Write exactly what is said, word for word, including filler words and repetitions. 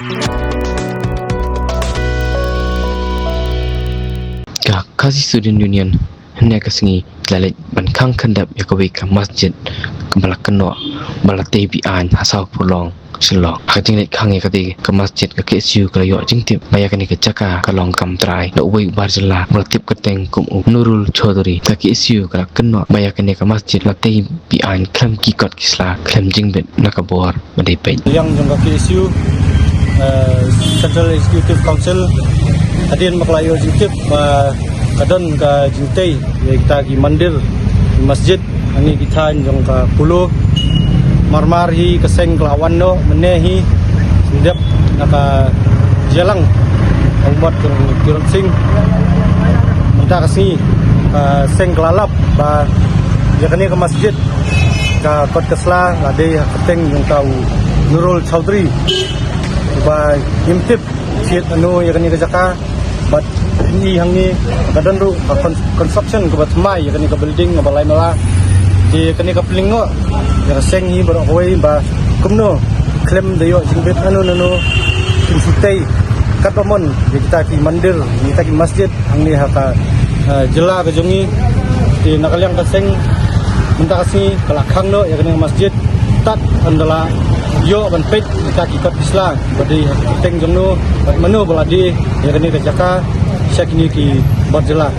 Ka Khasi Student Union hynne ka sngi la leit ban khang khyndep ïa kawei ka masjid kaba la kynnoh ba la tei be-aiñ ha Sawpurlong, Shillong. Ha ka jingleit khang ïa katei ka masjid, ka K S U ka la ïoh jingtip ba ïa kane ka jaka ka long kam trai na uwei u bar jylla ba la tip kyrteng kum u Nurul Chaudhary. Ka K S U ka la kynnoh ba ïa kane ka masjid la tei be-aiñ khlem ki kot ki sla, khlem jingbit na ka bor ba dei peit. Liang jong ka K S U, eh, Central Executive Council, hadien ba ka la ïoh jingtip ba ka don ka jingtei ïa kita ki mandir, ki masjid hangne ki thaiñ jong ka Kulo. Mar mar hi ka seng ka la wan noh mynne hi, sngewdep na ka jingïalang u mot jong u Tirot Sing. Mynta ka sngi ka seng ka la lap ba ïa kane ka masjid, ka kot ka sla la dei ha kyrteng jong uta u Nurul Chaudhary uba ngim tip thied ano ïa kane ka jaka. Bad i hangne ka don ruh ka con-, construction kaba thymmai ïa kane ka building kaba lai mala. Te kane ka pynlyngngoh ïa ka seng hi baroh kawei ba kumno khlem da ïoh jingbit nano nano, kin shu tei katba mon ïa kita ki mandir, ïa kita ki masjid hangne ha ka, eh, jylla ka jong ngi. Te na ka liang ka seng mynta ka sngi ka la khang noh ïa kane ka masjid tad haduh ba la ïoh ban peit ïa kita ki kot ki sla ba dei ha ka kyrteng jong no, bad mano ba la die ïa kane ka jaka sha kine ki bor jylla.